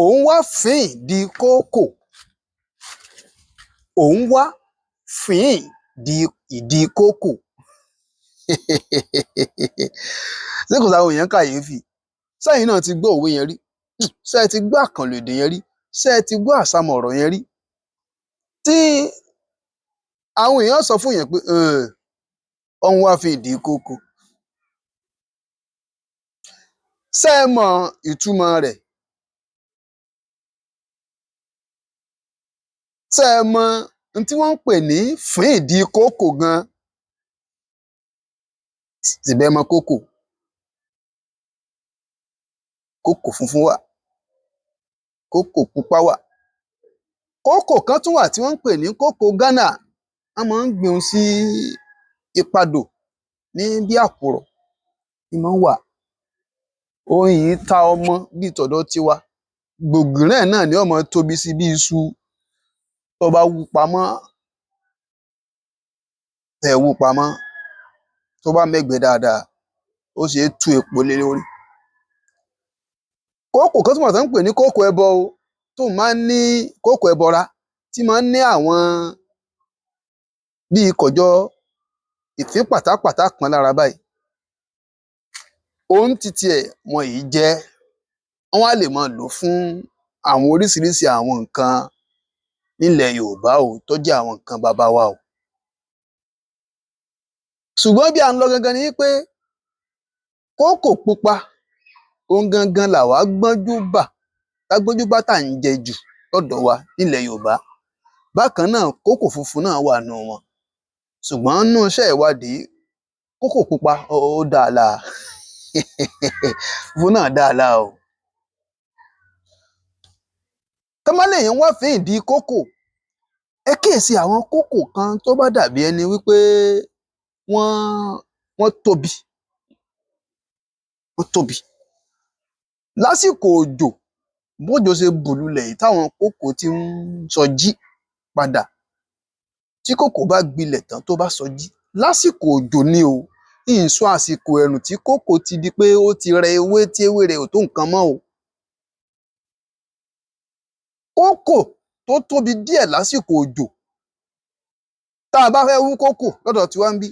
Òun wá fín di kókò. Òun wá fín di ìdí kókò. Ṣé kò sáwọn èèyàn kàyéfì? Sẹ́yìn náà ti gbọ́ òwe yẹn rí? Ṣé ẹ ti gbọ́ àkànlò èdè yẹn rí? Ṣé ẹ ti gbọ́ àsámọ̀ ọ̀rọ̀ yẹn rí? Tí àwọn èèyàn sọ fún èèyàn pé òun wá fín ìdí kókò. Ṣé ẹ mọ ìtumọ̀ rẹ̀? Ṣé ẹ mọ n tí wọ́n ń pè ní fín ìdí kókò gan? Ṣèbí ẹ mọ kókò? Kókò funfun wà, kókò pupa wà. Kókò kan tún wà tí wọ́n ń pè ní kókò Ghana. Wọ́n máa ń gbìn ín sí ìpadò ní bí àkùrọ̀ ní máa ń wà. Òun yìí ta ọmọ bíi tọ̀dọ̀ tiwa. Gbògìrán ẹ̀ náà ni ó máa tóbi sí bí iṣu. Tó bá wú pamọ́, tẹ́ ẹ wú pamọ́, tó bá mẹ́gbẹ dáadáa, ó ṣe é tú epo lé lórí. Kókò kan tún wà tán ń pè ní kókò ẹbọ o, tóun máa ń ní kókò ẹbọra, tí máa ń ní àwọn bíi kọ̀jọ ìfín pàtápàtá kan lára báyìí. Òun ti tiẹ̀ wọn yìí jẹ ẹ́. Wọ́n wá lè máa lò ó fún àwọn oríṣiríṣi àwọn nǹkan nílẹ̀ Yorùbá o, tó jẹ́ àwọn nǹkan baba wa o. Ṣùgbọ́n bí à ń lọ gangan ni wípé kókò pupa òun gangan làwa gbọ́njú bà, tá gbọ́njú bá tà ń jẹ jù lọ́dọ̀ wa nílẹ̀ Yorùbá. Bákan náà, kókò funfun náà wà nù wọn. Ṣùgbọ́n nínú iṣẹ́ ìwádìí, kókò pupa ó dáa láa. Funfun náà dáa láa o. Tán bá léèyàn ń wá fín ìdí kókò, ẹ kíyèsí àwọn kókò kan tó bá dàbí ẹni wípé wọ́n wọ́n tóbi. Wọ́n tóbi. Lásìkò òjò, bójò ṣe bù lulẹ̀ yìí táwọn kókò tí ń sọjí padà. Tí kókò bá gbilẹ̀ tán tó bá sọjí, lásìkò òjò ni o. Ń sọ àsìkò ẹ̀rùn tí kókò ti di pé ó ti rẹ ewé tí ewé rẹ̀ ò tó nǹkan mọ́ o. Kókò tó tóbi díẹ̀ lásìkò òjò, tá a bá fẹ́ wú kókò lọ́dọ̀ tiwa ńbí,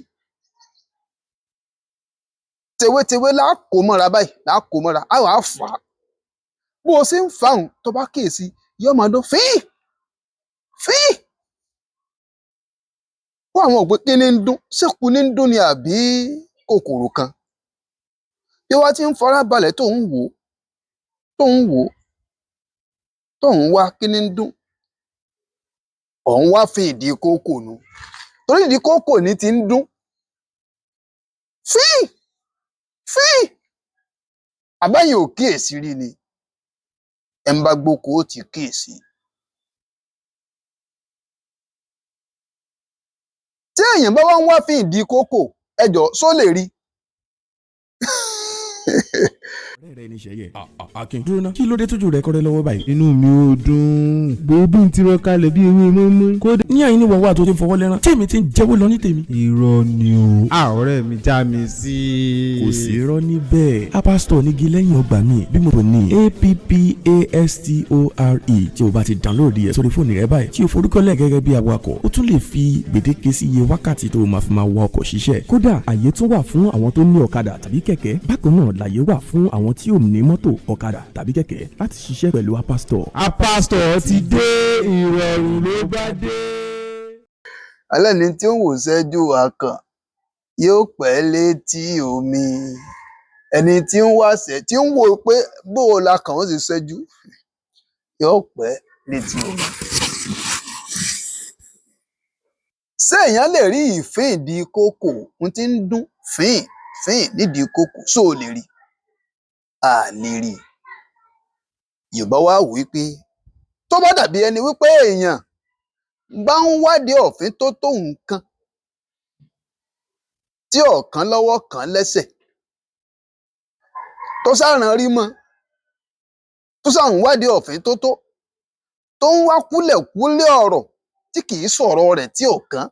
tewétewé lá kó mọ́ra báyìí, lá kó mọ́ra, á wàá fà á. Bó o ṣe ń fà á un, tó bá kíyèsí, yóò máa dún fín fín. Fún àwọn wò pé kí ní ń dún? Ṣéku ní ń dún ni àbí kòkòrò kan? Bí wọ́n ti ń fara balẹ̀ tó ń wò ó, tó ń wò ó, tó ń wá kí ní ń dún, ò ń wá fín ìdí kókò nu. Torí ìdí kókò ní ti ń dún. Fín fín. Àbẹ́yìn ò kíyèsí rí ni? Ẹ ń bá gbóko ó ti kíyèsí. Tí èèyàn bá wá ń wá fín ìdí kókò, ẹ jọ̀ọ́, ṣó lè rí? Ọ̀rẹ́ rẹ ní sẹ́yẹ. Akin, dúró ná, kí ló dé tójú rẹ kọ́rẹ́ lọ́wọ́ báyìí? Inú mi ò dùn. Gbòógì ń tirọ kalẹ̀ bí ewé mọ́mọ́. Kódà. Ní àyín ní wọ́n wà tó ti ń fọwọ́ lẹ́rán tí èmi ti ń jẹ́wọ́ lọ ní tèmi. Irọ́ ni o. A ọ̀rẹ́ mi, já mi sí. Kò sí irọ́ níbẹ̀. Appa Store nígi lẹ́yìn ọgbà mi bí mo ní APPASTORE. Tí o bá ti download ẹ̀ sórí fóònù rẹ báyìí, tí o forúkọlẹ̀ gẹ́gẹ́ bí awakọ̀, o tún lè fi gbèdéke sí iye wákàtí tó o máa fi máa wa ọkọ̀ ṣiṣẹ́. Kódà, àyè tún wà fún àwọn tó ní ọ̀kadà tàbí kẹ̀kẹ́. Bákan náà làyè wà fún àwọn tí ò ní mọ́tò, ọ̀kadà tàbí kẹ̀kẹ́ láti ṣiṣẹ́ pẹ̀lú Appa Store. Appa Store ti dé, ìrọ̀rùn ló bá dé. Alẹ́ni tí ó ń wò ṣẹ́jú akàn yóò pẹ́ létí omi. Ẹni tí ń wáṣẹ́, tí ń wò pé bó o la kàn ó sì ṣẹ́jú, yóò pẹ́ létí omi. Ṣé èèyàn lè rí ìfín ìdí kókò, ohun tí ń dún fín fín nídìí kókò, ṣó o lè rí? A lè rí i. Yorùbá wá wò wípé tó bá dàbí ẹni wípé èèyàn bá ń wádìí ọ̀fín tó tó nǹkan tí ọ̀kan lọ́wọ́ kàn lẹ́sẹ̀, tó sáran rí mọ́, tó sáà ń wádìí ọ̀fín tó tó, tó ń wá kúlẹ̀kúlẹ̀ ọ̀rọ̀ tí kì í sọ̀rọ̀ rẹ̀ tí ò kàn,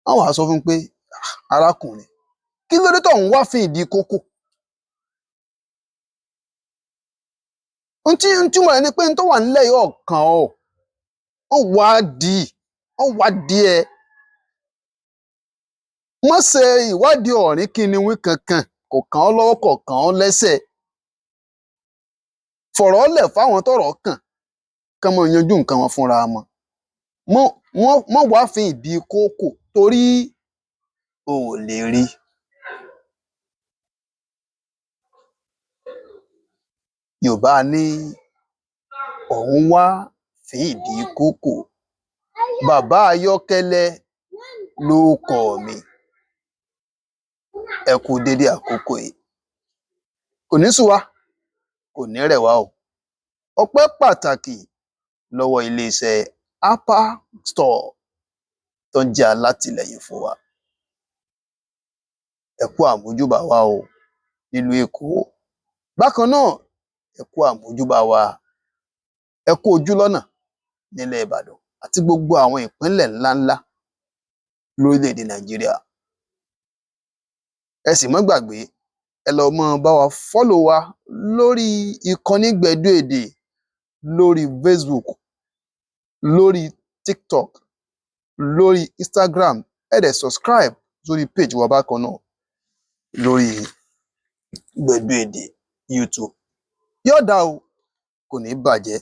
wọ́n wàá sọ fún un pé, "Arákùnrin, kí ló dé tó ń wá fín ìdí kókò?" Ohun tí ń túmọ̀ rẹ̀ ni pé n tó wà nílẹ̀ yìí ọ̀kan ọ̀ wọ́n wá di wọ́n wá di ẹ. Mọ́ ṣe ìwádìí ọ̀rìn kìnìún kankan, kò kàn ọ́ lọ́wọ́, kò kàn ọ́ lẹ́sẹ̀. Fọ̀rọ̀ lẹ̀ fáwọn tọ́rọ̀ kàn kán máa yanjú nǹkan wọn fúnra wọn. Mọ́ wọ́n mọ́ wá fi ìdí kókò torí o ò lè rí. Yorùbá ní òun wá fi ìdí kókò. Bàbá Ayọ́kẹ́lẹ́ lóókọ mi. Ẹ kú dédé àkókò yìí. Kò ní sú wa, kò ní rẹ̀ wá o. Ọpẹ́ pàtàkì lọ́wọ́ iléeṣẹ́ Appa Store tó ń jẹ́ alátìlẹyìn fún wa. Ẹ kú àmójúbà wa o nílùú Èkó. Bákan náà, ẹ kú àmójúbà wa, ẹ kú ojú lọ́nà nílẹ̀ Ìbàdàn àti gbogbo àwọn ìpínlẹ̀ ńláńlá lórílẹ̀-èdè Nàìjíríà. Ẹ sì mọ́ gbàgbé, ẹ lọ máa bá wa follow wa lórí ìkànnì Gbẹ̀du Èdè lórí Facebook, lórí TikTok, lórí Instagram. Ẹ dẹ̀ subscribe sórí page wa bákan náà lórí Gbẹ̀du Èdè YouTube. Yóò dáa o, kò ní bàjẹ́.